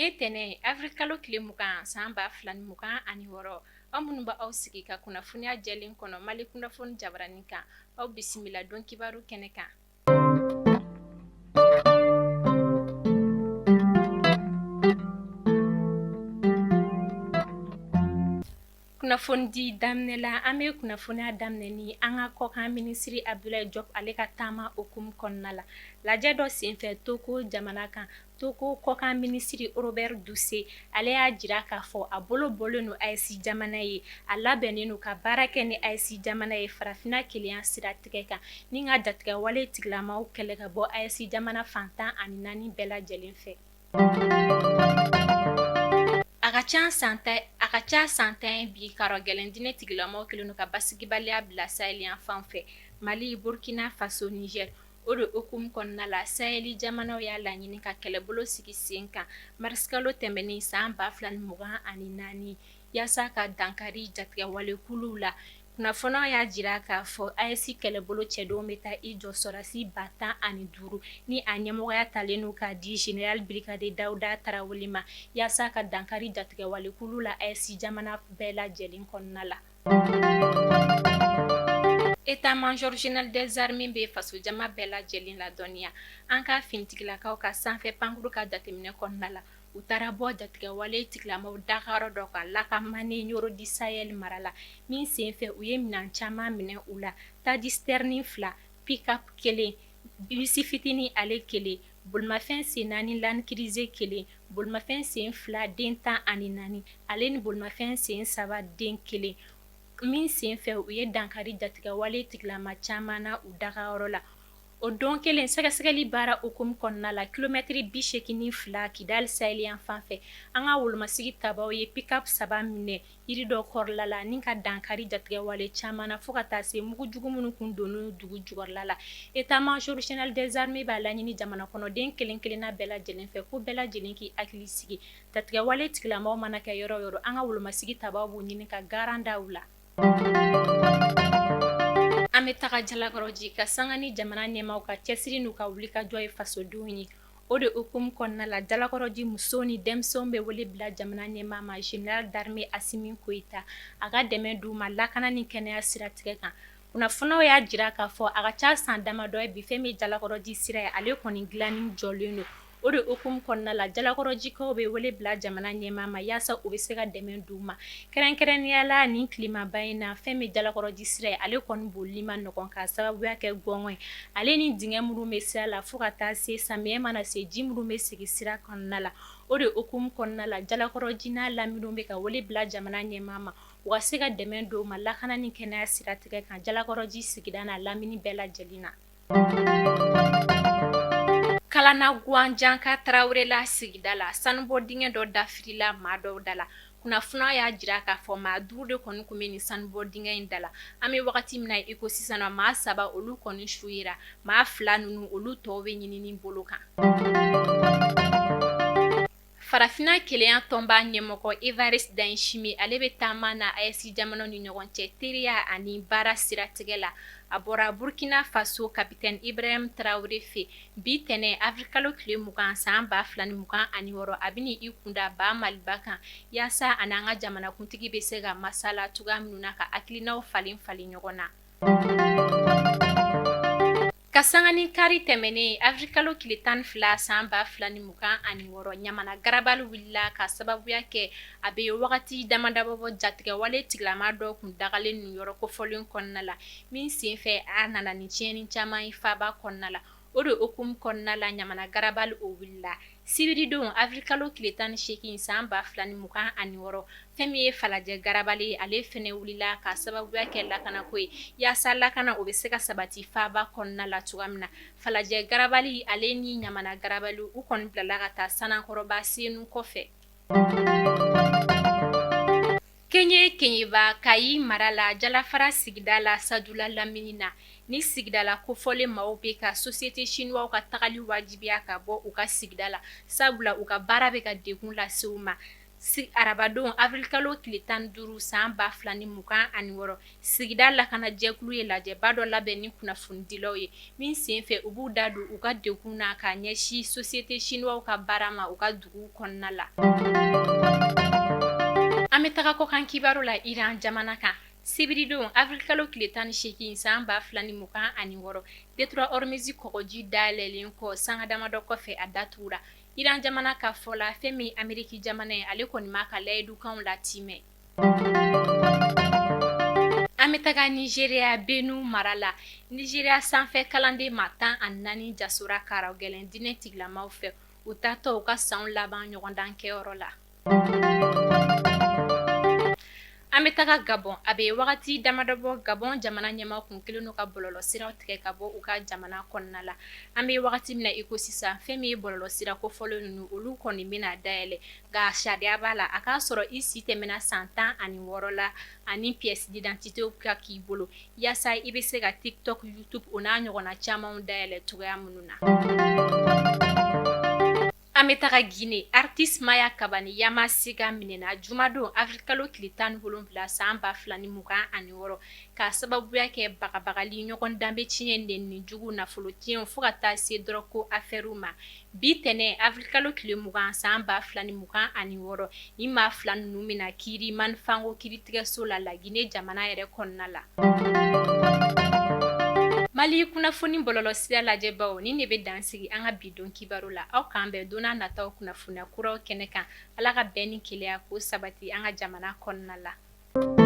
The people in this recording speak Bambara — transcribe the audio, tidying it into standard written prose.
Bi ye tɛnɛn avril kalo tile 20 san 2026, aw minnu bɛ aw sigi ka kunnafoniya jɛlen kɔnɔ Mali kunnafoni jabaranin kan, aw bisimila don kibaru kɛnɛ kan. Kunnafonidi daminɛ la, an bɛ kunnafoniya daminɛ ni an ka kɔkan minisiri Abdoulaye Diop ale ka taama hukumu kɔnɔna la. Lajɛ dɔ senfɛ Togo jamana kan, Togo kɔkan minisiri Robert Dussey ale y'a jira k'a fɔ a bolo bɔlen don AES jamana ye, a labɛnnen don ka baara kɛ ni AES jamana ye farafinna kelenya siratigɛ kan ni ka jatigɛwale tigilamaw kɛlɛ ka bɔ AES jamana fan 14 bɛɛ lajɛlen fɛ. A ka ca san a ka ca san 10 ye bi karɔ gɛlɛn diinɛ tigilamaw kɛlen don ka basigibaliya bila Sahel yanfan fɛ, Mali, Burkina Faso, Niger. O de hukumu kɔnɔna la, Sahel jamanaw y'a laɲini ka kɛlɛbolo sigi sen kan marisikalo tɛmɛnen san 2024 yaasa ka dankari jatigɛwalekuluw la. Kunnafoniw y'a jira k'a fɔ AES kɛlɛbolo cɛdenw bɛ taa i jɔ sɔrɔdasi 15,000 ni a ɲɛmɔgɔya talen don k'a di général brigade Dawuda Tarawele ma yaasa ka dankari jatigɛwalekulu la AES jamana bɛɛ lajɛlen kɔnɔna la. État-major général des armées bɛ fasojama bɛɛ lajɛlen ladɔnniya an ka finitigilakaw ka sanfɛ pankuru ka jateminɛ kɔnɔna la. U taara bɔ jatigɛwale tigilamaw dagayɔrɔ dɔ kan Lakamane Nioro du Sahel mara la min senfɛ u ye minɛn caman minɛ u la, taji-citerne fila, pick-up kelen, bisi fitinin ale kelen, bolimafɛn sen naani Land Cruiser kelen, bolimafɛn sen fila den 14 ale ni bolimafɛn sen saba den kelen min senfɛ u ye dankari jatigɛwale tigilama caman na u dagayɔrɔ la. O don kelen sɛgɛsɛgɛli baara hukumu kɔnɔna la kilomɛtiri 82 Kidali Sahel yanfan fɛ, an ka wolomasigi tabaw ye pick-up saba minɛ yiri dɔ kɔrɔla la ni ka dankari jatigɛwale caman na fo ka taa se mugujugu minnu kun donnen dugu jukɔrɔla la. État-major général des armées b'a laɲini jamana kɔnɔden kelen kelenna bɛɛ lajɛlen fɛ ko bɛɛ lajɛlen k'i hakili sigi jatigɛwale tigilamaw mana kɛ yɔrɔ o yɔrɔ, an ka wolomasigi tabaw b'u ɲini ka garan da u la. An bɛ taga Jalakɔrɔji ka sanga ni jamana ɲɛmaaw ka cɛsiri n'u ka wulikajɔ ye fasodenw ye. O de hukumu kɔnɔna la, Jalakɔrɔji musow ni denmisɛnw bɛ wele bila jamana ɲɛmaa ma général d'armée Asimi Goyita, a ka dɛmɛ d'u ma lakana ni kɛnɛya siratigɛ kan. Kunnafoniw y'a jira k'a fɔ a ka ca san damadɔ ye bi, fɛn min Jalakɔrɔji sira ye, ale kɔni dilanni jɔlen don. O de hukumu kɔnɔna la, Jalakɔrɔjikaw bɛ wele bila jamana ɲɛmaa ma yaasa u bɛ se ka dɛmɛ d'u ma, kɛrɛnkɛrɛnnenya la nin tilemaba in na. Fɛn min Jalakɔrɔji sira ye, ale kɔni bolili ma nɔgɔn k'a sababuya kɛ gɔngɔn ye, ale ni dingɛ minnu bɛ sira la, fo ka taa se samiyɛ mana se, ji minnu bɛ sigi sira kɔnɔna la. O de hukumu kɔnɔna la, Jalakɔrɔji n'a laminiw bɛ ka wele bila jamana ɲɛmaa ma, u ka se ka dɛmɛ d'u ma lakana ni kɛnɛya siratigɛ kan Jalakɔrɔji sigida n'a lamini bɛɛ lajɛlen na. Kalana Guwanjanka Tarawelewla sigida la, sanubɔ dingɛ dɔ dafirila maa dɔw da la. Kunnafoniw y'a jira k'a fɔ maa duuru de kɔni tun bɛ nin sanubɔ dingɛ in da la. An bɛ wagati min na i ko sisan na, maa saba olu kɔni su yera, maa fila ninnu olu tɔw bɛ ɲinini bolo kan. Farafinna kelenya tɔnba ɲɛmɔgɔ Evariste Ndayishimiye ale bɛ taama na AES jamanaw ni ɲɔgɔn cɛ teriya ani baara siratigɛ la. A bɔra Burkina Faso capitaine Ibrahim Traore fɛ bi tɛnɛn avril kalo tile 20 san 2026, a bɛna i kunda ba Maliba kan yaasa a n'an ka jamanakuntigi bɛ se ka masala cogoya minnu na ka hakilinaw falen falen ɲɔgɔn na. Ka sanga ni kari tɛmɛnen avril kalo tile 12 san 2026, Ɲamana garabali wulila ka sababuya kɛ a bɛ wagati damadɔ bɔ jatigɛwale tigilama dɔ kun dagalen nin yɔrɔ kofɔlen kɔnɔna la, min senfɛ a nana ni tiɲɛni caman ye faaba kɔnɔna la. O de hukumu kɔnɔna la, Ɲamana garabali o wulila sibiridon avril kalo tile 18 san 2026. Fɛn min ye Falajɛ garabali ye, ale fɛnɛ wulila ka sababuya kɛ lakanako ye, yaasa lakana o bɛ se ka sabati faaba kɔnɔna la cogoya min na. Falajɛ garabali ale ni Ɲamana garabali u kɔni bilala ka taa Sanankɔrɔba Senu kɔfɛ. Keɲe Keɲeba Kayi mara la, Jalafara sigida la, Sajula lamini na, ni sigida la kofɔlen maaw bɛ ka société chinois ka tagali wajibiya ka bɔ u ka sigida la, sabula u ka baara bɛ ka degun lase u ma. Arabadon awirilikalo tile 15 san 2026, sigida lakanajɛkulu ye lajɛba dɔ labɛn ni kunnafonidilaw ye min senfɛ u b'u da don u ka degun na ka ɲɛsin société chinois ka baara ma u ka dugu kɔnɔna la. An bɛ taga kɔkan kibaru la Iran jamana kan. Sibiridon awirilikalo tile 18 san 2026, détroit Hormuz kɔgɔji dayɛlɛlen kɔ sanga damadɔ kɔfɛ, a datugura. Iran jamana ka fɔ la, fɛn min Ameriki jamana ye, ale kɔni m'a ka layidukanw latimɛ. An bɛ taga Nizeriya Benue mara la. Nizeriya sanfɛ kalanden maa 14 jasora karagɛlɛn diinɛ tigilamaw fɛ, u taatɔ u ka san laban ɲɔgɔndan kɛyɔrɔ la. An bɛ taga Gabɔn. A bɛ wagati damadɔ bɔ, Gabɔn jamana ɲɛmaa kun kɛlen don ka bɔlɔlɔsiraw tigɛ ka bɔ u ka jamana kɔnɔna la. An bɛ wagati min na i ko sisan, fɛn min ye bɔlɔlɔsira kofɔlen ninnu, olu kɔni bɛna dayɛlɛ, nka sariya b'a la, a k'a sɔrɔ i si tɛmɛna san 16 la ani pièce d'identité ka k'i bolo yaasa i bɛ se ka TikTok, YouTube o n'a ɲɔgɔnna camanw dayɛlɛ cogoya minnu na. An bɛ taga Guinée, artiste Maya Kabani Yama Sega minɛna jumadon awirilikalo tile 17 san 2026 k'a sababuya kɛ bagabagali, ɲɔgɔn danbe tiɲɛ, nɛnini jugu, nafolo tiɲɛ fo ka taa se drogue affaire ma. Bi tɛnɛn awirilikalo tile 20 san 2026, ni maa fila ninnu bɛna kiiri Manifango kiiritigɛso la Laginɛ jamana yɛrɛ kɔnɔna la. Mali kunnafoni bɔlɔlɔsira lajɛbaw, nin de bɛ dan sigi an ka bi don kibaru la. Aw k'an bɛn don n'a nataw kunnafoniya kuraw kɛnɛ kan. Ala ka bɛn ni kelenya ko sabati an ka jamana kɔnɔna la.